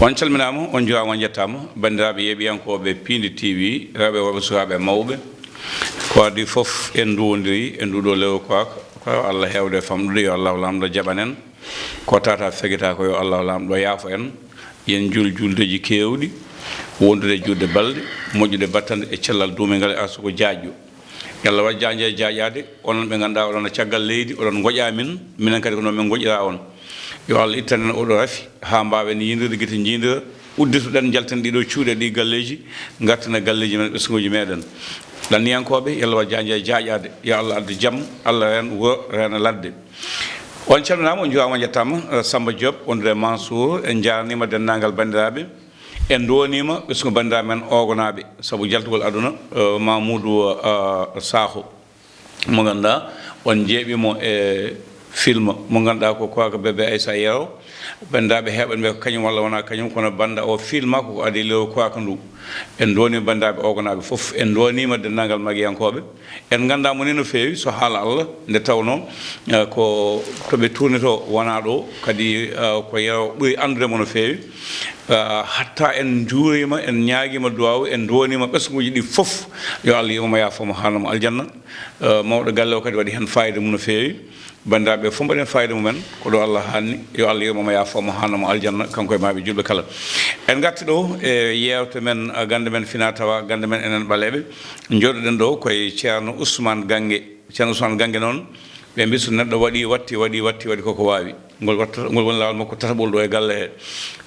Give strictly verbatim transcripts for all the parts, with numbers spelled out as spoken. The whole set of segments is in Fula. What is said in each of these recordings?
On calminaama, on njuuraama, on njettaama, banndiraaɓe yeeɓiyankooɓe Piindi T V, rewɓe e worɓe, sukaaɓe e mawɓe. Ko adii fof, en nduwondiri e nduɗo lewru koaka, ko Allah heewde e famɗude, yo Allah Laamɗo jaɓan en. Ko tata fegita ko, yo Allah Laamɗo yaafo en. Yen juul juuldeeji keewɗi, wondude e juulde balɗe, moƴƴude battane e cellal duumingal e arsugo jaajɗo. Yo Allah waɗ jaajɗe jaajaade, onon ɓe ngannduɗaa oɗon e caggal leydi, oɗon ngoƴa min, minen kadi ko noon min ngoƴira on. Yo Allah ittan en oɗo rafi, haa mbaawen yiindirde gite njiindira, udditoɗen, njalten ɗiɗo cuuɗi, ɗi galleeji, ngartana galleeji men, ɓesnguuji meɗen. Ɗanniyankooɓe, yo Allah waɗ jaajɗe jaajaade, yo Allah addu jam, Allah reen wuro, reena ladde. On calminaama, on njuuraama, on njettaama. Eh, Samba Diop, wondude e Mansour, en njaarniima denndaangal banndiraaɓe. En nduwaniima ɓesngu banndiraaɓe men Oogonaaɓe, sabu jaltugol aduna, eh, Mamoudou, eh, Sakho, mo ngannduɗaa on njeeɓii mo e film mo ngannduɗaa ko Koaka Bébé Aïssa Yero. Banndiraaɓe heewɓe mbiya ko kañum walla wonaa kañum, kono bannda o film ko, ko adii lewru koaka ndu. En nduwaniima banndiraaɓe Oogonaaɓe fof, en nduwaniima denndaangal magiyankooɓe. En nganndaa mo ni no feewi, so haala Allah, nde tawnoo, eh, ko to ɓe tuurnitoo wonaa ɗo, kadi, eh, ko Yero ɓuri anndude mo no feewi. Eh, hatta en njuuriima, en ñaagiima duwaawu, en nduwaniima ɓesnguuji ɗi fof, yo Allah yurmo mo, yaafo mo, haana mo aljanna. Eh, mawɗo galle o kadi waɗi heen faayiida mum no feewi. Banndiraaɓe fof mbaɗen faayiida mumen, ko ɗo Allah haanni, yo Allah yurmo mo, yaafo mo, haana mo aljanna, kanko e maaɓe juulɓe kala. En ngarti ɗo e yeewte men, eh, gannde men fina tawa, gannde men enen ɓaleeɓe, njooɗoɗen ɗo ko e Ceerno Ousmane Gannge. Ceerno Ousmane Gannge noon, ɓe mbi so neɗɗo waɗi, watti, waɗi, watti, waɗi koko waawi. Ngol watta, ngol woni laawol makko tataɓol ɗo e galle he.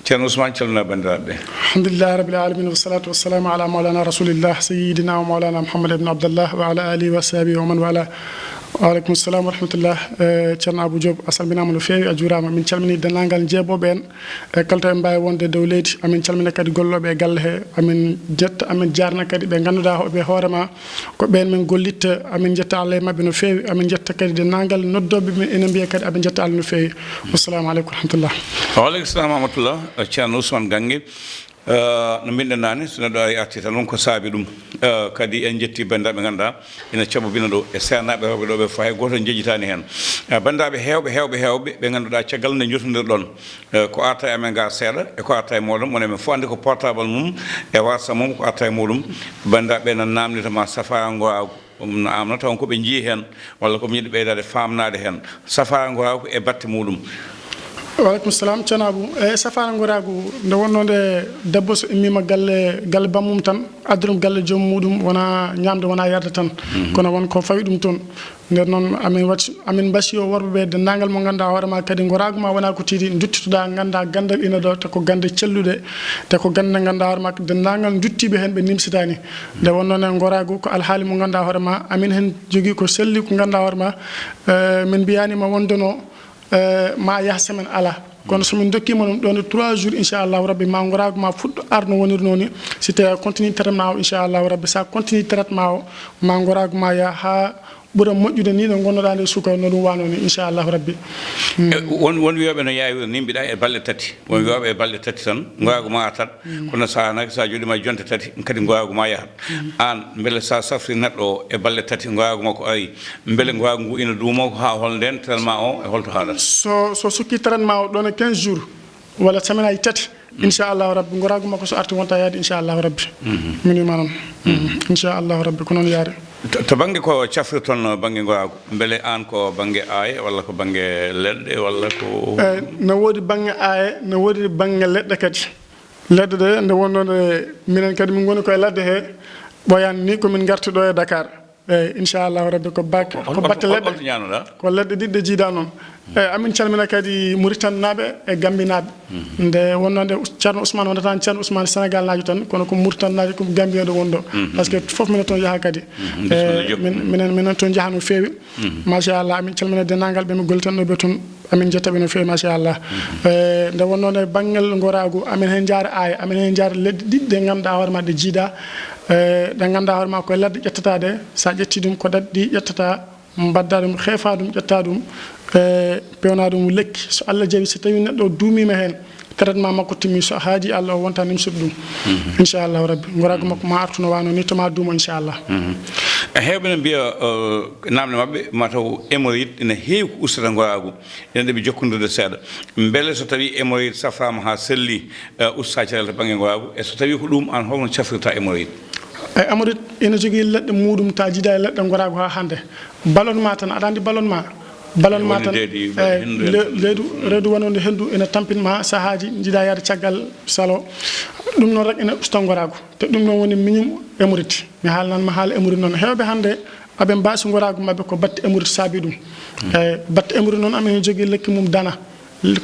Ceerno Ousmane, calmina banndiraaɓe ɓe. Alhamdulillahi rabbil alamin, wassalatu wassalamu ala maulana rasulillah, sayyidina wa maulana Muhammad ibn Abdullah wa ala alihi wa sahbihi wa man wala. Wa alaikum salam wa rahmatullah. Eh, Ceerno Abou Diop, a salminaama no feewi, a juuraama. Min calmini denndaangal jeeɓooɓe en, e kala to en mbaawi wonde e dow leydi. Amin calmina kadi gollooɓe e galle he. Amin jetta, amin jaarna kadi ɓe ngannduɗaa hoɓe hoore ma ko ɓeen min gollitta. Amin njetta Allah e maɓɓe no feewi. Amin njetta kadi denndaangal noddooɓe men, ina mbiya kadi amin njetta Allah no feewi. Wassalamu aleykum wa rahmatullah. Wa aleykum salam wa rahmatullah, Ceerno Ousmane Gannge. Eh, no mbiɗen naane, so neɗɗo ari arti tan, won ko saabi ɗum. Eh, kadi en njetti banndiraaɓe ngannduɗaa ina caɓobina ɗo, e seernaaɓe rewɓe ɗo, ɓe fof hay gooto en jejjitaani heen. Eh, banndiraaɓe heewɓe, heewɓe, heewɓe, ɓe ngannduɗaa caggal nde njotondirɗon, eh, ko arta e amen ga seeɗa, e ko arta e mooɗon, woni men fof anndi ko portable mum, e WhatsApp mum, ko arta e muɗum. Banndiraaɓe nan naamnita ma safaara ngoraagu. Ɗum no am no taw ko ɓe njii heen, walla ko ɓe njiɗi ɓeydaade faamnaade heen. Safaara ngoraagu e batte muɗum. Wa aleykum salam, Ceerno Abou. E safaara ngoraagu, nde wonnoo nde debbo so immiima galle, galle bammum tan, adda ɗum galle joom muɗum, wona ñaamde, wona yarde tan. Mhm. Kono won ko fawi ɗum toon. Nden noon, amin wati, amin mbasi o worɓe ɓe, denndaangal mo ngannduɗaa hoore ma kadi ngoraagu ma wona ko tiiɗi, nduttitoɗaa, nganndaa ganndal ina ɗo, te ko gannde celluɗe, te ko gannde ngannduɗaa hoore ma denndaangal nduttiiɓe heen ɓe nimsitaani. Nde wonnoo ne ngoraagu ko alhaali mo ngannduɗaa hoore ma, amin heen jogii ko selli ko ngannduɗaa hoore ma, eh, min mbiyaani ma wondono, eh, ma yah semaine alaa. Kono so min ndokkiima ɗum ɗoon e trois jours, inchallahu rabbi, ma ngoraagu ma fuɗɗo arno woniri noon ni. Si tawii a continue traitement o, inchallahu rabbi, so a continue traitement o, ma ngoraagu ma yah haa ɓura moƴƴude ni no ngonnoɗaa nde suka no ɗum waano ni, inchallahu rabbi. Mm. E, won, won wiyooɓe no yaawiri ni mbiɗa e balɗe tati. Won wiyooɓe e balɗe tati tan, ngoraagu ma artat. Mm. Kono so a naaki, so a jooɗiima jonte tati, kadi ngoraagu ma yahat. Mm. Aan, mbele so a safri neɗɗo o e balɗe tati, ngoraagu makko ari, mbele ngoraagu ngu ina duumoo ko haa hol ndeen traitement o e holto haaɗata? So, so sukki traitement o ɗoon e quinze jours, walla semaine aji tati, mm, inchallahu rabbi, ngoraagu makko so arti wonta yaade, inchallahu rabbi. Mhm. Min wima noon. Mhm. Mhm. Inchallahu rabbi, ko noon yaari. To, to bannge ko cafrirton bannge ngoraagu, mbele aan ko bannge aaye walla ko bannge leɗɗe walla ko? Eh, no woodi bannge aaye, no woodi bannge leɗɗe kadi. Leɗɗe ɗe, nde wonnoo nde minen kadi min ngoni ko e ladde he, ɓooyaani ni ko min ngarti ɗo e Dakar. Eeyi, inchallahu rabbi, ko bak-, ko batte leɗɗe. Hol, hol, hol to ñaanoɗaa? Ko leɗɗe ɗiɗi ɗe jiidaa noon. Eeyi, amin calmina kadi Mauritanie naaɓe e Gambie naaɓe. Mhm. Nde wonnoo nde Us-, Ceerno Ousmane wonata tan Ceerno Ousmane Sénégal naajo tan, kono ko Mauritanie naajo, ko Gambie ɗo wonɗo. Mhm. Par ce que fof minen toon yaha kadi. Mhm. Eeyi, min, minen, minen toon njaha no feewi. Mhm. Machallah, amin calmina denndaangal ɓe min gollitanɗo ɓe toon. Amin njetta ɓe no feewi, machallah. Mhm. Eh, nde wonnoo nde banngel ngoraagu, amin heen njaara aaye, amin heen njaara leɗɗe ɗiɗi ɗe ngannduɗaa hoore ma ɗe jiidaa. Eh, ɗe ngannduɗaa hoore ma ko e ladde ƴettataa ɗe, so a ƴettii ɗum ko ɗaɗi ɗi ƴettataa, mbaɗdaa ɗum, xeefaa ɗum, ƴettaa ɗum, eh, peewnaa ɗum lekki. So Allah jaɓi, so tawii neɗɗo o duumiima heen, traitement makko timmi, so haajii Allah o wonta nimsude ɗum. Mhm. Inchallahu rabbi. Ngoraagu makko ma artu no waano ni to ma duumo, inchallah. Mhm. Heewɓe ne mbiya, eh, naamne maɓɓe, mataw hémorroïde ene heewi ko ustata ngoraagu. Ene ɗeɓi jokkondirde seeɗa. Mbele so tawii hémorroïde safraama haa selli, eh, usta caɗeele to bannge ngoraagu? E so tawii ko ɗum, aan holno cafrirta hémorroïde? Eyi, hémorroïde ene jogii leɗɗe muuɗum, taw jiida e leɗɗe ngoraagu haa hannde. Ballonnement tan, aɗa anndi ballonnement? Ballonnement tan, eyi, reedu, reedu wonande henndu ene tampinma sahaaji, jiida yahde caggal salo. Ɗum noon rek ene usta ngoraagu. Te ɗum ɗon woni miñum hémorroïde. Mi haalnan ma haala hémorroïde noon. Heewɓe hannde aɓe mbaasi ngoraagu maɓɓe ko batte hémorroïde saabi ɗum. Eyi, batte hémorroïde noon amen jogii lekki mum dana.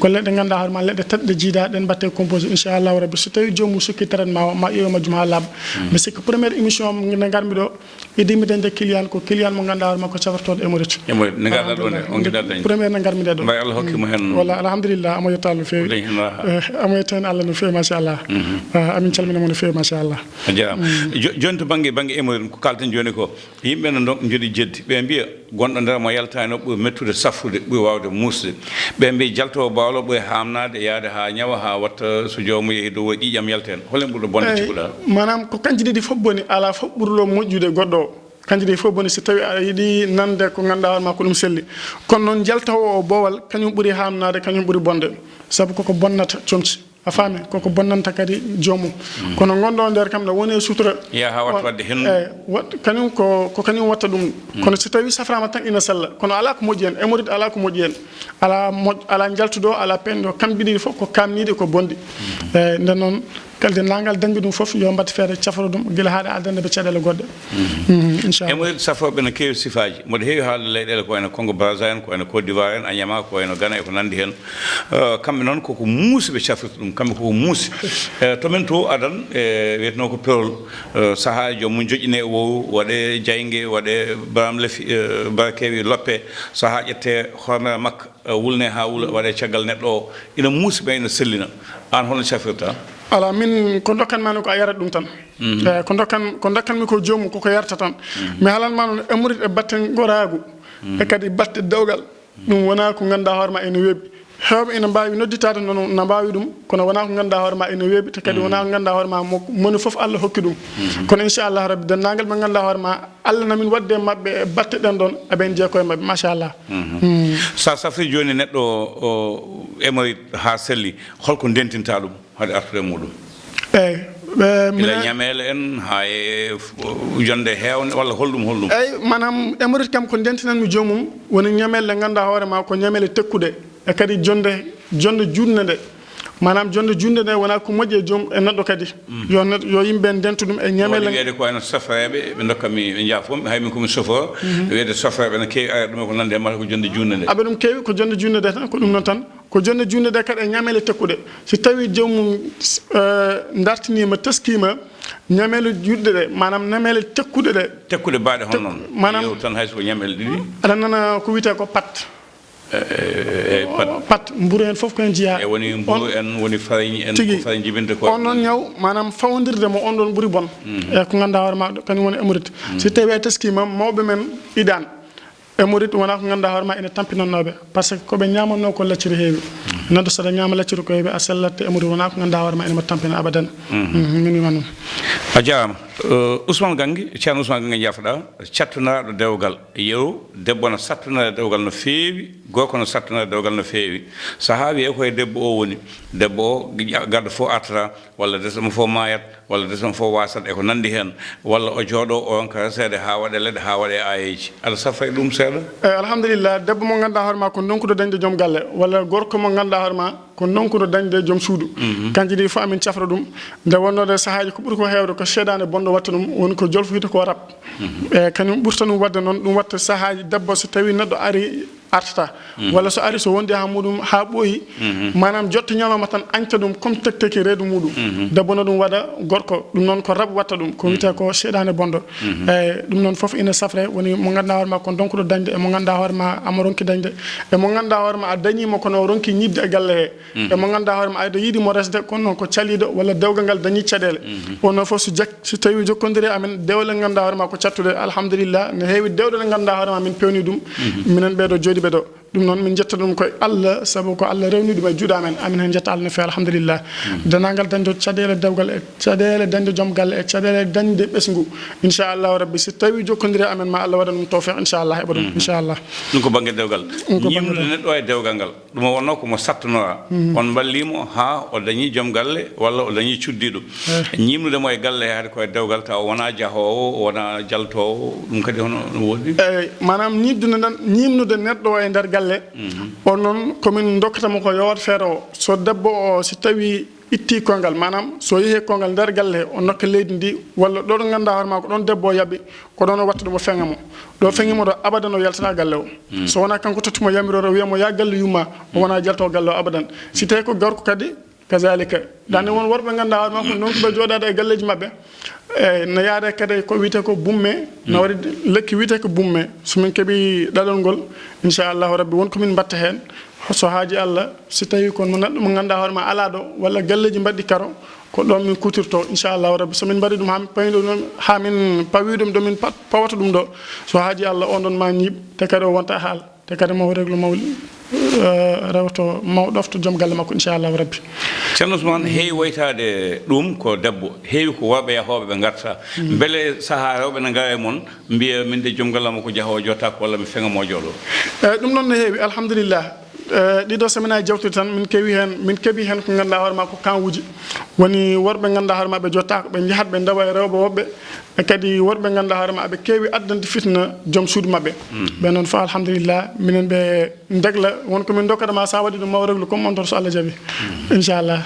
Ko leɗɗe ngannduɗaa hoore ma, leɗɗe tati ɗe jiida, ɗen mbatte composé, inchallahu rabbi. So tawii joomum sukki traitement o, ma ƴeew majjum haa laaɓa. Mi sikki première émission am nde ngarmi ɗo, idii mi dañde client, ko client mo ngannduɗaa hoore ma ko cafrotooɗo hémorroïde. Hémorroïde, nde ngarɗaa ɗo nde, on ngiɗaa dañde. Première nde ngarmi ɗe ɗo. Mbaye Allah hokki mo heen. Walla alhamdulillah, omo yetta Allah no feewi. O dañi heen raha. Eh, omo yetta heen Allah no feewi, machallah. Ah, amin calmina mo no feewi, machallah. A jaaraama. Jo-, jooni to bannge, bannge hémorroïde, ko kaalten jooni ko, yimɓe ne ndon-, njoɗi jeddi. Ɓe mbiya, gonɗo nder mo yaltaani o ɓuri mettude safrude, ɓuri waawde muusde. Ɓe mbiya, jaltoowo bawlo ɓuri haamnaade yaade haa ñawa, haa watta so joomum yehi dow o ƴiiƴam yalta heen. Hol en ɓurɗo bonde cikkuɗaa? Maanaam ko kanji ɗiɗi fof boni, alaa fof ɓurɗo moƴƴude goɗɗo o. Kanji ɗiɗi fof boni so tawii aɗa yiɗi nande ko ngannduɗaa hoore ma ko ɗum selli. Kono noon jaltoowo o boowal, kañum ɓuri haamnaade, kañum ɓuri bonde. Sabu koko bonnata comci. A faami? Koko bonnanta kadi joomum. Kono gonɗo o nder kam ne woni e sutura. Yaha wat-, waɗde henndu. Eyi, wat-, kañum ko, ko kañum watta ɗum. Kono so tawii safraama tan ina sella. Kono alaa ko moƴƴi heen. Hémorroïde alaa ko moƴƴi heen. Alaa moƴ-, alaa jaltuɗo, alaa peeñɗo. Kamɓe ɗiɗi fof ko kaamniiɗe, ko bonɗi. Eyi, nden noon, kala denndaangal dañɓe ɗum fof, yo mbaɗ feere cafro ɗum, gila haaɗe addande ɓe caɗeele goɗɗe. Mhm, inchallah. Hémorroïde safrooɓe ne keewi sifaaji. Mboɗo heewi haalde leyɗeele ko wayno Congo Brazza en, ko wayno Côte d'Ivoire en, a ñama ko wayno Ghana e ko nanndi heen. Eh, kamɓe noon koko muusi ɓe cafrirta ɗum, kamɓe koko muusi. Eh, to men to adan, eh, wiyetnoo ko perol, eh, sahaa joom mum joƴƴine e wowu, waɗe jaynge, waɗe baram lefi, eh, barakeewi loppe, sahaa ƴette hormere makka, eh, wulne haa wula, waɗe caggal neɗɗo o. Ina muusi ɓe, ina sellina. Aan holno cafrirta? Alaa, min ko ndokkan ma ko a yarat ɗum tan. Mhm. Eh, ko ndokkan, ko ndokkan mi ko joomum, koko yarta tan. Mhm. Mi haalan ma noon, hémorroïde e batte ngoraagu, e kadi batte dewgal. Ɗum wonaa ko ngannduɗaa hoore ma ene weeɓi. Heewɓe ina mbaawi nodditaade noon, na mbaawi ɗum, kono wonaa ko ngannduɗaa hoore ma ene weeɓi, te kadi wonaa ko ngannduɗaa hoore ma mo, moni fof Allah hokki ɗum. Kono inchallah rabbi, denndaangal ɓe ngannduɗaa hoore ma, Allah na min waɗde e maɓɓe e batte ɗen ɗon, aɓe en jeeya koye maɓɓe, machallah. Mhm. Mm. Sa safri jooni neɗɗo o, o hémorroïde haa selli, holko ndentinta ɗum? Haade artude e muɗum. Eyi, ɓe, ila minen ñameele en, haa e f-, jonde heewnde, walla holɗum, holɗum? Eyi, maanaam, hémorroïde kam ko ndentinanmi joomum, woni ñameele ɗe ngannduɗaa hoore ma ko ñameele tekkuɗe, e kadi jonde, jonde juutnde nde. Maanaam, jonde juutnde nde wonaa ko moƴƴi e joom, e neɗɗo kadi. Mhm. Yo neɗɗo, yo yimɓe ndentu ɗum e ñameele. Waɗi wiyeede ko wayno safreeɓe, ɓe ndokka mi, ɓe njaafo mi, hay min ko mi chauffeur. Mhm. Wiyeede safreeɓe ne keewi, ara ɗum e ko nanndi e mata ko jonde juutnde nde. Aɓe ɗum keewi, ko jonde juutnde nde tan, ko ɗum noon tan. Ko jonde juutnde nde kadi e ñameele tekkuɗe. So tawii joomum, eh, dartiniima, taskiima, ñameele juutɗe ɗe, maanaam ñameele tekkuɗe ɗe. Tekkuɗe baaɗe hono noon? Maanaam, yeew tan hay so ko ñameele ɗiɗi. Aɗa nana ko wiyetee ko pat. Eh, eh, eh, pat. Pat, mburu en fof ko heen jeyaa. E woni mburu en, woni farine en, tigi. Ko farine jibinta ko. On noon ñaw, maanaam fawondirde mo on ɗon ɓuri bon. Mhm. E ko ngannduɗaa hoore ma, kañum woni hémorroïde. Mhm. So tawii a taskiima, mawɓe men idan. Hémorroïde wonaa ko ngannduɗaa hoore ma ene tampinannoo ɓe, par ce que ko ɓe ñaamannoo ko lacciri heewi. Neɗɗo so aɗa ñaama lacciri ko heewi, a sellat, te hémorroïde wonaa ko ngannduɗaa hoore ma ene mo tampina abadan. Mhm. Mhm, min wiman ɗum. A jaaraama. Eh, Ousmane Gangi, Ceerno Ousmane Gangi njaafoɗaa, cattunaaɗo dewgal. Yeru, debbo no sattunara dewgal no feewi, gorko no sattunara dewgal no feewi. Sahaa wiyee ko e debbo o woni. Debbo o, garɗo fof artata. Walla dese mum fof maayat, walla dese mum fof waasat e ko nanndi heen, walla o jooɗo, o ronka reseede haa waɗe leɗɗe, haa waɗe aayeeji. Aɗa safra e ɗum seeɗa? Eyi, alhamdulillah, debbo mo ngannduɗaa hoore ma ko ndonkuɗo dañde joom galle, walla gorko mo ngannduɗaa hoore ma ko ndonkuɗo dañde joom suudu. Mhm. Kanji ɗi fof amin cafra ɗum. Nde wonnoo ɗe sahaaji ko ɓuri ko heewde ko seyɗaane bonɗo watta ɗum, woni ko jolfoyta ko rab. Mhm. Eyi, kañum ɓurta ɗum waɗde noon, ɗum watta sahaaji debbo so tawii neɗɗo ari artata. Mhm. Walla so ari so wondi haa muɗum, haa ɓooyi, mhm, maanaam jotta ñalawma tan añta ɗum comme tekteke reedu muɗum. Mhm. Debbo no ɗum waɗa gorko, ɗum noon ko rab watta ɗum, ko wiyetee ko seyɗaane bonɗo. Mhm. Eyi, ɗum noon fof ina safre, woni mo ngannduɗaa hoore ma ko ndonkuɗo dañde, e mo ngannduɗaa hoore ma amo ronki dañde, e mo ngannduɗaa hoore ma a dañii mo kono o ronki ñiiɓde e galle he. Mhm. E mo ngannduɗaa hoore ma ayɗo yiɗi mo resde, kono noon ko caliiɗo walla dewgal ngal dañii caɗeele. Mhm. On noon fof so jak-, so tawii jokkondirii e amen, dewle ngannduɗaa hoore ma ko cattuɗe, alhamdulillah, ne heewi dewɗe ɗe ngannduɗaa hoore ma min peewni ɗum, mhm, minen ɓeeɗo jooɗiiɓe ɗo. Ɗum noon, min njetta ɗum koye Allah, sabu ko Allah rewni ɗum e juuɗe amen. Amin heen njetta Allah no feewi, alhamdulillah. Dendaangal dañde caɗeele dewgal e caɗeele dañde joom galle e caɗeele dañde ɓesngu. Inchallahu rabbi, si tawi jokkondiri e amen, ma Allah waɗan ɗum tawfiq, inchallah, heɓa ɗum, inchallah. Ɗum ko bannge dewgal. Ɗum ko bannge ñiimnude dewgal. Neɗɗo e dewgal ngal. Ɗum o wonnoo ko mo sattanora. On mballii mo haa o dañi joom galle walla o dañi cuddiiɗo. Ñiimnude mo e galle haade ko e dewgal, tawa o wonaa jahoowo, o wonaa jaltoowo, ɗum kadi hono no woodi? Eey, maanaam ñiiɓdude tan, ñiimnude neɗɗo o e nder galle, on noon ko min ndokkata mo ko yowata feere o. So debbo o, si tawi itti koyngal, maanaam so yehi koyngal nder galle he, o nokka leydi ndi, walla ɗo ɗo ngannduɗaa hoore maa ko ɗoon debbo o yaaɓi, ko ɗoon o watta ɗum, o feŋa mo. Ɗo feŋi mo ɗo, abadan o yaltata galle o. So wonaa kanko totti mo yamiroore, o wiya mo, "Yaa galle yumma," o wonaa jaltoowo galle o abadan. Si tawi ko gorko kadi, kazalika. Daande won worɓe ngannduɗaa hoore maa ko noon ko ɓe jooɗaade e galleeji maɓɓe. Eey, no yaade kadi ko wiyetee ko bumme, no waɗi lekki wiyetee ko bumme. So min keɓi ɗaɗol ngol, inchallahu rabbi, won ko min mbaɗta heen. So haaji Allah, si tawi ko neɗɗo mo ngannduɗaa hoore maa alaa ɗo, walla galleeji mbaɗɗi karo, ko ɗoon min kuutirtoo, inchallahu rabbi. So min mbaɗi ɗum haa min pawi ɗum, haa min pawi ɗum ɗo min pa-, pawata ɗum ɗo, so haaji Allah, on ɗoon ma ñiiɓ, te kadi o wonta haal, te kadi mo reglo mawli, eh, rewto maw ɗofto joom galle makko, inchallahu rabbi. Ceerno Ousmane, heewi woytaade ɗum ko debbo, heewi ko worɓe yahooɓe ɓe ngarta. Mbele sahaa rewɓe ne ngawa e mon, mbiya, "Min de joom galle am ko jahoowo, jottaako, walla mi feŋa mo jooɗo"? Eey, ɗum noon ne heewi, alhamdulillah. Eey, ɗiɗo semaine aji jawtuɗi tan, min keewi heen, min keeɓi heen ko ngannduɗaa hoore maa ko kawuuji. Woni worɓe ngannduɗaa hoore maa ɓe jottaako, ɓe njahat ɓe ndewa e rewɓe woɓɓe, e kadi worɓe ngannduɗaa hoore maa ɓe keewi addande fitna joom suudu maɓɓe. Ɓe noon fof, alhamdulillah, minen ɓe ndegla, won ko min ndokkata ma, so a waɗi ɗum, ma o reglu comme on toon, so Allah jaɓi. Inchallah.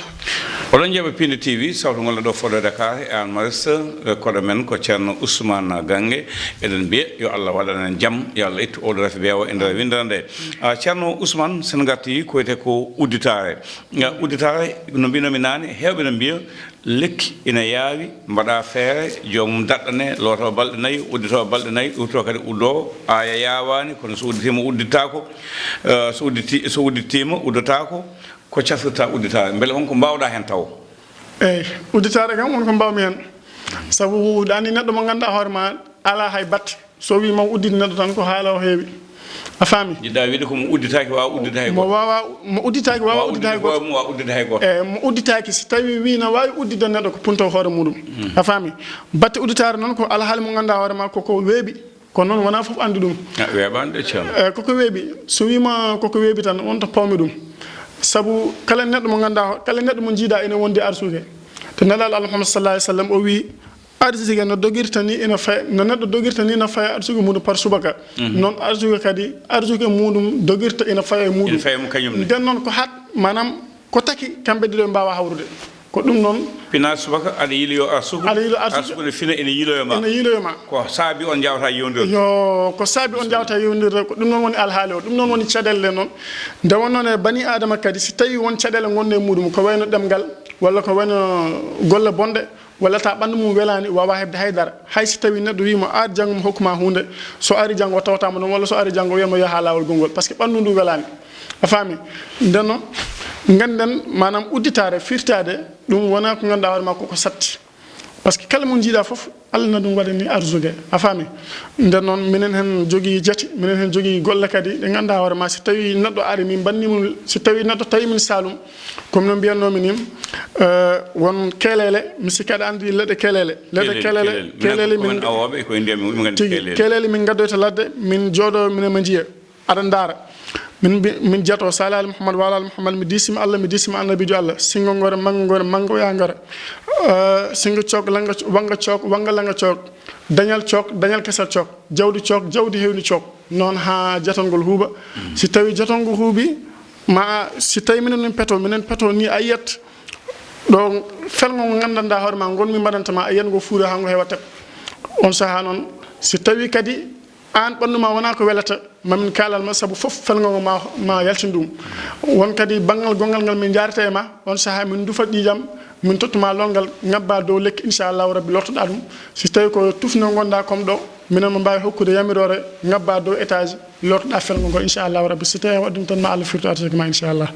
Oɗon njaɓa Piindi T V, sawtungol ɗo Fodde Dakar, e Anmaris, e koɗo men ko Ceerno Ousmane Gange. Eɗen mbiya yo Allah waɗan en jam, yo Allah ittu oɗo rafi beewa e nder winndere nde. Ah, Ceerno Ousmane, sen ngarti ko wiyetee ko udditaare. Ah, udditaare, no mbinomi naane, heewɓe no mbiya lekki ina yaawi, mbaɗa feere, joomum daɗɗane, looto balɗe nayi, uddito balɗe nayi, ɗuuto kadi uddo, aaya yaawaani, kono so udditiima udditaako, eh, so udditi-, so udditiima uddotaako, ko cafrirta udditaare. Mbele honko mbaawɗa heen taw? Eey, udditaare kam won ko mbaawmi heen. Sabu ɗaani neɗɗo mo ngannduɗaa hoore ma alaa hay batte. So wii ma udditi neɗɗo tan ko haala o heewi. A faami? Jiɗɗa wiide ko mo udditaaki waawa udditde hay gooto. Mo waawa, mo udditaaki waawa udditde hay gooto. Mo waawa udditde hay gooto. Eey, mo udditaaki, si tawi wii na waawi udditde neɗɗo ko punto hoore muɗum. A faami? Batte udditaare noon ko alhaali mo ngannduɗaa hoore ma koko weeɓi. Kono noon wonaa fof anndi ɗum. A, weeɓaani de, Ceerno. Eey, koko weeɓi. So wii ma koko weeɓi tan, on to pawmi ɗum. Sabu kala neɗɗo mo ngannduɗaa, kala neɗɗo mo njiiɗaa ina wondi arsuke. Te Nelaaɗo Allah Muhammad sallallahu alaihi wasallam o wii, arsuke no dogirta ni ina fay-, no neɗɗo dogirta ni ina faya arsuke muɗum par subaka. Noon arsuke kadi, arsuke muɗum dogirta ina faya e muɗum. Ina faya e mum kañum ne. Nden noon ko hat, maanaam ko taki kamɓe ɗiɗo mbaawa hawrude. Ko ɗum noon. Fina subaka, aɗa yiiloyo arsuku. Aɗa yiiloyo arsuku. Arsuku ne fina ina yiiloyo ma. Ina yiiloyo ma. Ko saabi on njaawata yewdirde. Yo, ko saabi on njaawata yewdirde, ko ɗum noon woni alhaali o, ɗum noon woni caɗeele noon. Nde wonnoo ne bani Aadama kadi, si tawi won caɗeele ngonɗe e muɗum, ko wayno ɗemngal, walla ko wayno golle bonɗe, walla ta ɓanndu mum welaani, waawaa heɓde hay dara. Hay si tawi neɗɗo wii mo, "Ar janngo mi hokku ma huunde," so ari janngo o tawata mo ɗum, walla so ari janngo o wiya mo, "Yaha laawol gonngol," par ce que ɓanndu ndu welaani. A faami? Nden noon, ngannden, maanaam, udditaare, firtaade, ɗum wonaa ko ngannduɗaa hoore maa ko ko satti. Par ce que kala mo njiiɗaa fof, Allah na ɗum waɗani arsugue. A faami? Nden noon, minen heen jogii jati, minen heen jogii golle kadi ɗe ngannduɗaa hoore maa, si tawii neɗɗo ari, min mbanni mum, si tawii neɗɗo tawi min Saalum, comme no mbiyatnoomi ni, eh, won keeleele, mi sikki aɗa anndi leɗɗe keeleele. Leɗɗe keeleele, keeleele, keeleele. Minen ko min awooɓe, ko indi amin, min nganndi keeleele. Tigi, keeleele min ngaddoyta ladde, min jooɗo, minen ma njiya. Aɗa ndaara. Min mbi-, min jato, Saali Aali Muhammad, Waalo Aali Muhammad, mi diisima Allah, mi diisima Annabiijo Allah. Sinngo ngore, manngo ngore, manngo yaa ngore. Eh, sinngo cook, lannga co-, wannga cook, wannga lannga cook. Dañal cook, dañal kesal cook. Jawdi cook, jawdi heewndi cook. Noon haa jatangol huuɓa. Si tawii jatangol huuɓi, ma si tawii minen min peto, minen peto ni a yiyat ɗo felngo ngo nganndanɗaa hoore ma, ngol mi mbaɗanta ma, a yiyat ngo fuuri haa ngo heewa tep. On sahaa noon, si tawii kadi aan ɓanndu ma wonaa ko welata, ma min kaalal ma, sabu fof felngo ngo ma, ma yaltin ɗum. Won kadi banngal gonngal ngal min njaarata e ma, on sahaa min ndufa ƴiiƴam, min totta ma longal, ŋabba dow lekki, inchallahu rabbi, lortoɗaa ɗum. Si tawii ko tufngo ngonɗaa comme ɗo, minen mo mbaawi hokkude yamiroore, ŋabba dow étage, lortoɗaa felngo ngo, inchallahu rabbi. Si tawii a waɗi ɗum tan, ma Allah firtu arsugue ma, inchallah.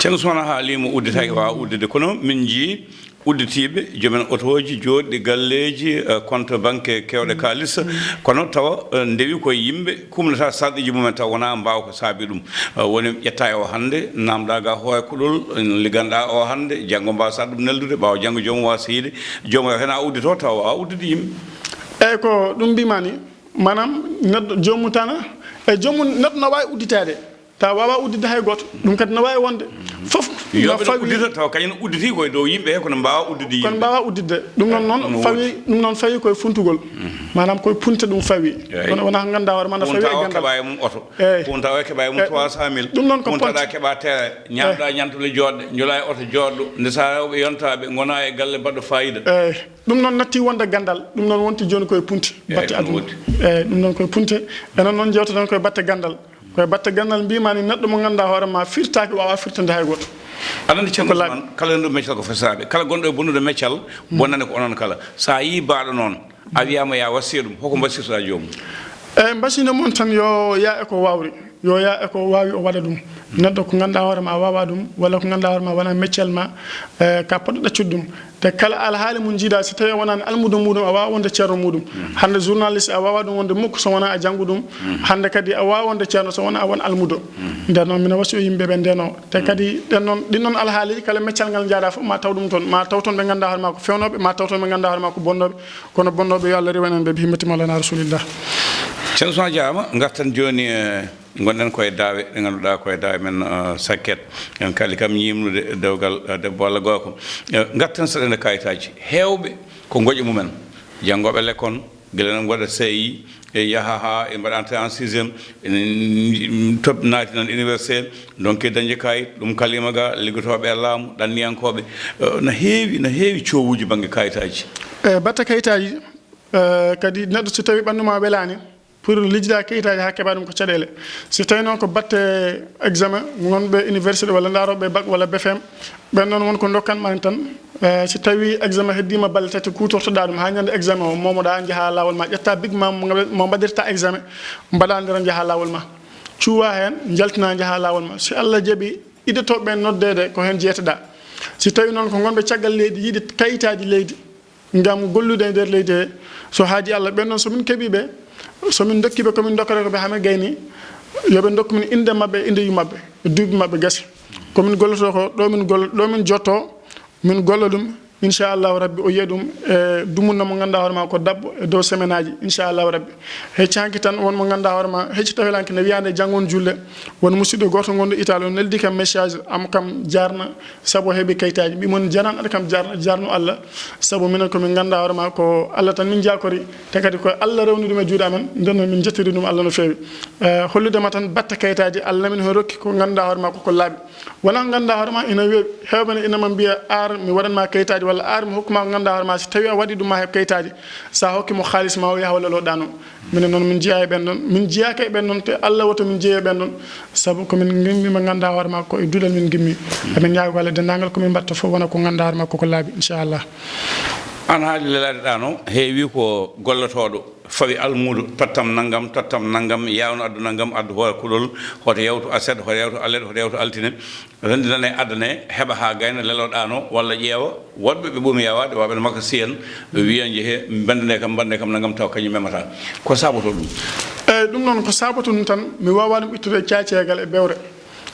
Ceerno Ousmane, a haalii mo udditaaki waawa udditde, kono min njii udditiiɓe, joom en otooji, jooɗɗi galleeji, eh, compte banque keewɗe kaalis, kono tawa, eh, ndewi koye yimɓe kumnata sarɗiiji mumen tawa wonaa mbaawa ko saabi ɗum. Eh, woni ƴetta e o hannde, naamɗa ga hooya kuɗol, ligganɗa o hannde, janngo mbaawa saɗa ɗum neldude, ɓaawo janngo joomum waawa sehiide, joomum hena uddito tawa waawa uddude yimɓe. Eyyi, ko ɗum mbima ni, maanaam neɗɗo joomum tan, e joomum neɗɗo na waawi udditeede, tawa waawa udditde hay gooto. Ɗum kadi na waawi wonde. Fof na yooɓe ɗo fawi uddita, tawa kañum udditi koye dow yimɓe he, kono mbaawa udditde yimɓe. Kono mbaawa udditde. Ɗum noon, noon ɗum no fawi, woodi. Ɗum noon fawi koye funtugol. Maanaam koye punte ɗum fawi. Eeyi. Kono wonaa ko ngannduɗaa hoore ma na fawi e ganndal. Punta o keɓa e mum oto. Eeyi. Punta o keɓa e mum trois cent mille. Ɗum noon ko ponte. Puntaɗa keɓa tere, ñaamɗa ñantule jooɗɗe, njula e oto jooɗɗo, ndesa rewɓe yontaaɓe, ngona e galle mbaɗɗo fayida. Eeyi. Ɗum noon natti wonde ganndal, ɗum noon wonti jooni koye punti. Eeyi, batte ɗum aduna. Woodi. Eeyi, ɗum noon koye punte. Enen noon njewteten koye batte ganndal. Koye batte ganndal mbima ni neɗɗo mo ngannduɗaa hoore ma firtaaki waawa firtande hay gooto. Aɗa anndi Ceerno Ousmane, kala renndo meccal ko fotaaɓe. Kala gonɗo e bonnude meccal, bonnani ko onon kala. Sa yii baaɗo noon, a wiyaama ya wasiya ɗum, hoko mbasirtoɗa joomum? Eeyi, mbasiyde mon tan yo yaa e ko waawri. Yo yaa e ko waawi o waɗa ɗum. Neɗɗo ko ngannduɗaa hoore ma a waawaa ɗum, walla ko ngannduɗaa hoore ma wonaa meccal ma, eh, ka poɗɗo ɗaccude ɗum. Te kala alhaali mo njiiɗa, si tawi a wonaani almudo muɗum, a waawaa wonde ceerno muɗum. Hannde journaliste a waawaa ɗum wonde mukko so wonaa a janngu ɗum. Hannde kadi a waawaa wonde ceerno so wonaa a won almudo. Nden noon mino wasiyo yimɓe ɓe nden o. Te kadi ɗen noon, ɗin noon alhaali kala meccal ngal njaaɗa fof ma taw ɗum toon, ma taw toon ɓe ngannduɗaa hoore ma ko fewnooɓe, ma taw toon ɓe ngannduɗaa hoore ma ko bonnooɓe. Kono bonnooɓe yo Allah riwan en ɓe bi himmati Mawlana Rasulillah. Ceerno Ousmane jaaraama, ngarten jooni, eh, ngonɗen koye daawe ɗe ngannduɗaa koye daawe men, eh, sakket. En kaali kam ñiimnude dewgal, eh, debbo walla gorko. Eh, ngarten saɗende kayitaaji. Heewɓe ko ngoƴa mumen. Janngooɓe lekkon, gila nan waɗa C I, e yaha haa e mbaɗa entrée en sixième, en toɓ naati nan université, donc dañde kayit, ɗum kalima ga, liggotooɓe e laamu, ɗanniyankooɓe, eh, na heewi, na heewi coowuuji bannge kayitaaji. E batte kayitaaji, eh, kadi neɗɗo so tawi ɓanndu ma welaani, pour lijjida kayitaaji haa keɓa ɗum ko caɗeele. Si tawi noon ko batte examen, wonɓe université walla ndarooɓe bac walla B F M, ɓen noon won ko ndokkan ma tan. Eh, si tawi examen heddiima balɗe tati, kuutortoɗa ɗum haa ñande examen o, momoɗa, njaha laawol ma, ƴetta big ma mo, mo mbaɗirta examen, mbaɗa nder njaha laawol ma. Cuuwa heen, njaltina njaha laawol ma. Si Allah jaɓi, idotooɓe ɓen noddeede ko heen jeeytoɗa. Si tawi noon ko ngonɓe caggal leydi, yiɗi kayitaaji leydi, ngam gollude e nder leydi he, so haaji Allah, ɓen noon so min keɓii ɓe, so min ndokki ɓe ko min ndokkata ko ɓe haa ɓe gayni, yo ɓe ndokku min innde maɓɓe, innde yummaɓɓe, e duuɓi maɓɓe gasi. Ko min gollotoo ko, ɗo min gol-, ɗo min jottoo, min golla ɗum, inchallahu rabbi, o yiya ɗum e dumunna mo ngannduɗaa hoore ma ko dabbo e dow semaine aji, inchallahu rabbi. Hecci hanki tan won mo ngannduɗaa hoore ma, hecci tawelanke ne wiyaande janngo on julle, won musidɗo gooto ngonɗo Italie, o neldi kam message, am kam jaarna, sabu o heɓi kayitaaji. Mbi mon, jaran aɗa kam jaarna, jaarnu Allah, sabu minen ko min ngannduɗaa hoore ma ko Allah tan min jaakori, te kadi ko Allah rewni ɗum e juuɗe amen, nden noon min njettiri ɗum Allah no feewi. Eh, hollude ma tan batte kayitaaji, Allah min heen rokki ko ngannduɗaa hoore ma ko ko laaɓi. Wonaa ko ngannduɗaa hoore ma ina we-, heewɓe ne ina ma mbiya, ar mi waɗan ma kayitaaji walla ar mi hokku ma ko ngannduɗaa hoore ma, si tawi a waɗi ɗum ma heɓ kayitaaji, sa hokki mo haalis ma o yaha walla lo ɗaano. Minen noon min jeyaa e ɓen ɗon, min jeyaaka e ɓen ɗon, te Allah woto min jeeyi e ɓen ɗon, sabu ko min ngimmi mo ngannduɗaa hoore ma ko e duɗal min ngimmi. Emin ñaago Allah denndaangal ko min mbaɗta fof wona ko ngannduɗaa hoore ma ko ko laaɓi, inchallah. An haali lelaade ɗaano, heewi ko gollotooɗo, fawi almuudo, tottam nanngam, tottam nanngam, yaawno addu nanngam, addu hoore kuɗol, hoto yawtu aset, hoto yawtu alet, hoto yawtu altine. Renndinane, addane, heɓa haa gayna, leloɗaano walla ƴeewa woɗɓe ɓe ɓoomi yawaade, waɓe no makka siyen, ɓe wiya njehe, mbendane kam, mbande kam nanngam, taw kañum memata. Ko saboto ɗum? Eeyi, ɗum noon ko saboto ɗum tan, mi waawaa ɗum ittude caaceegal e bewre.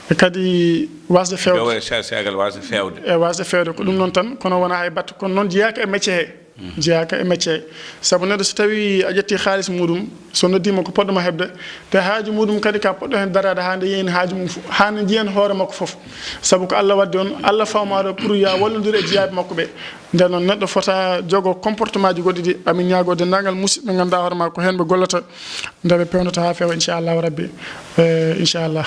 E kadi waasde feewde. Bewre caaceegal waasde feewde. E waasde feewde, ko ɗum noon tan, kono wonaa hay batte, kono noon jeyaaka e mecce he. Jeyaaka e mecce. Sabu neɗɗo so tawii a ƴettii haalis muuɗum, so noddiima ko poɗɗo ma heɓde, te haaju muuɗum kadi ka poɗɗo heen daraade haa nde yeeyna haaju mum fof, haa nde njiyan hoore makko fof. Sabu ko Allah waddi on, Allah fawmaaɗo pour yo a wallondir e jiyaaɓe makko ɓe. Nden noon neɗɗo fota jogo comportement ji goɗɗi ɗi. Amin ñaagoo denndaangal musidɓe ɓe ngannduɗaa hoore ma ko heen ɓe gollata, nde ɓe peewnata haa feewa, inchallahu rabbi. Eh, inchallah.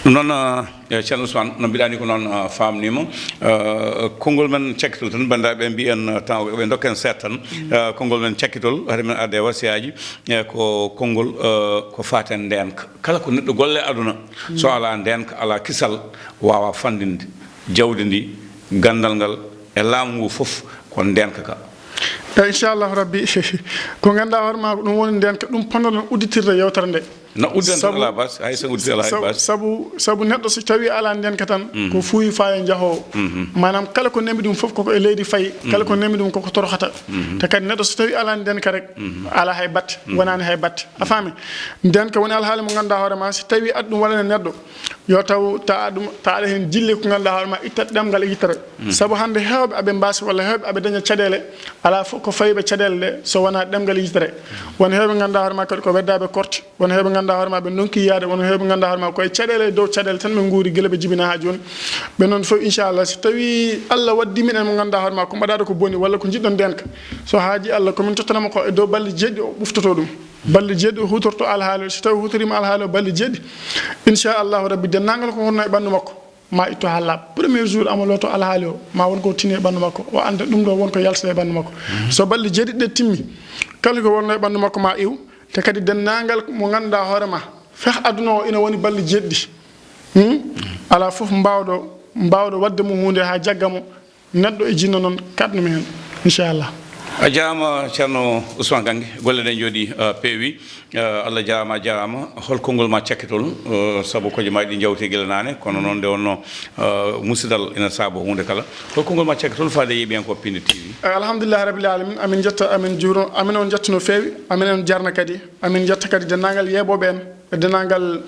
Ɗum noon, eh, Ceerno Ousmane, no mbiɗaa ni ko noon, eh, faamniima. Eh, konngol men cakkitol tan, banndiraaɓe mbiyen, eh, tan ɓe ndokken seeɗa tan. Eh, konngol men cakkitol, hade men arde e wasiyaaji, eh, ko konngol, eh, ko faati e ndeenka. Kala ko neɗɗo golle aduna, so alaa ndeenka, alaa kisal, waawaa fanɗinde jawdi ndi, ganndal ngal, e laamu ngu fof, ko ndeenka ka. Eeyi, inchallahu rabbi, ko ngannduɗaa hoore ma ko ɗum woni ndeenka, ɗum ponnoɗen udditirde yewtere nde. Na uddan tan, sabu, ala bas, hay so uddi ala hay sabu, bas. Sabu, sabu neɗɗo so tawi ala ndenka tan, ko fuuyi faa e jahoowo. Maanaam kala ko nemi ɗum fof koko e leydi fayi, kala ko nemi ɗum koko toroxata. Te kadi neɗɗo so tawi ala ndenka rek, ala hay batte, wonaani hay batte. A faami? Ndenka woni alhaali mo ngannduɗaa hoore ma, so tawi aɗa ɗum wallana neɗɗo, yo taw ta aɗum, ta aɗa heen jilli ko ngannduɗaa hoore ma, ittat ɗemngal e yittere. Sabu hannde heewɓe aɓe mbaasi walla heewɓe aɓe daña caɗeele, alaa fof ko fawi ɓe caɗeele ɗe so wonaa ɗemngal e yittere. Won heewɓe ngannduɗaa hoore ma kadi ko weddaaɓe korte, won heewɓe ngannduɗaa hoore ma ɓe ndonki yaade, won heewɓe ngannduɗaa hoore ma koye caɗeele e dow caɗeele tan ɓe nguuri gila ɓe jibinaa haa jooni. Ɓe noon fof inchallah so tawi Allah waddi minen mo ngannduɗaa hoore ma ko mbaɗaɗo ko boni walla ko njiɗɗon ndenka, so haaji Allah ko min tottanamo ko e dow balɗe jeeɗiɗi o ɓuftoto ɗum. Balɗe jeeɗiɗi o hutorto alhaali o, so tawi o hutoriima alhaali o balɗe jeeɗiɗi, inchallahu rabbi denndaangal ko wonno e ɓanndu makko ma itto haa laaɓa. Premier jour amo looto alhaali o, ma won ko tini e ɓanndu makko, o annda ɗum ɗo won ko yaltata e ɓanndu makko. So balɗe jeeɗiɗi ɗe timmi, kala ko wonno e ɓanndu makko ma iw, te kadi denndaangal mo ngannduɗaa hoore ma, feh aduna o ina woni balɗe jeeɗiɗi. Hmm? Alaa fof mbaawɗo, mbaawɗo waɗde mo huunde haa jagga mo, neɗɗo e jinno noon kaɗnumi heen, inchallah. A jaaraama Ceerno Ousmane Gange, golle ɗe njooɗi, uh, peewi. Uh, Allah jaaraama, a jaaraama. Hol konngol ma cakkitol? Uh, sabu kojom ma ɗi njawti gila naane, kono noon nde wonno, uh, musidal ina saabo huunde kala. Hol konngol ma cakkitol faade e yeeɓiyankooɓe Piindi T V? Eh, alhamdulillahi rabbil alamin, amin njetta, amin juuro, amin on njetta no feewi, amin on jarna kadi, amin njetta kadi denndaangal yeeɓooɓe en. E denndaangal,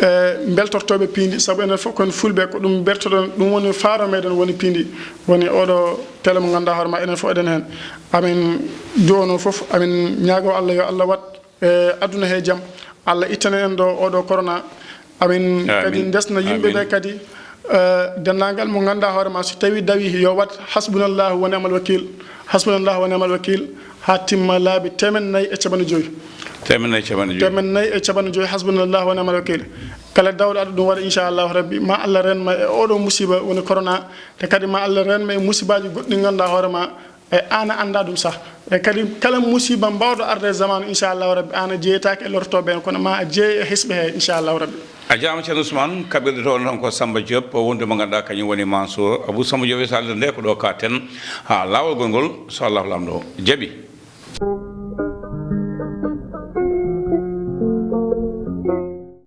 eh, mbeltortooɓe piindi, sabu enen fof ko en fulɓe, ko ɗum mbertoɗen, ɗum woni faaro meɗen woni piindi, woni oɗo télé mo ngannduɗaa hoore ma, enen fof eɗen heen. Amin duwono fof, amin ñaago Allah yo Allah waɗ, eh, aduna he jam, Allah ittana en ɗo oɗo corona. Amin kadi ndesna yimɓe ɓe kadi, eh, denndaangal mo ngannduɗaa hoore ma, so tawi dawi yo waɗ hasbunallahu wa ni'mal wakil, hasbunallahu wa ni'mal wakil, haa timma laabi teemen nayi e capanɗe joyi. Teemen nayi e capanɗe joyi. Teemen nayi e capanɗe joyi, hasbunallahu wa ni'mal wakil. Kala dawɗo aɗa ɗum waɗa, inchallahu rabbi, ma Allah reen ma e oɗo musiba woni corona, te kadi ma Allah reen ma e musibaaji goɗɗi ngannduɗaa hoore ma, e aan a anndaa ɗum sah. E kadi kala musiba mbaawɗo arde e zamaanu, inchallahu rabbi, aan a jeyetaake e lortooɓe heen, kono ma a jeeye e hisɓe he, inchallahu rabbi. A jaaraama Ceerno Ousmane, kaɓirɗe to on tan ko Samba Diop, wonde mo ngannduɗaa kañum woni Mansour Abou Samba Diop, e saalirde nde ko ɗo ka ten haa laawol gongol, so Allahu Laamɗo jaɓi.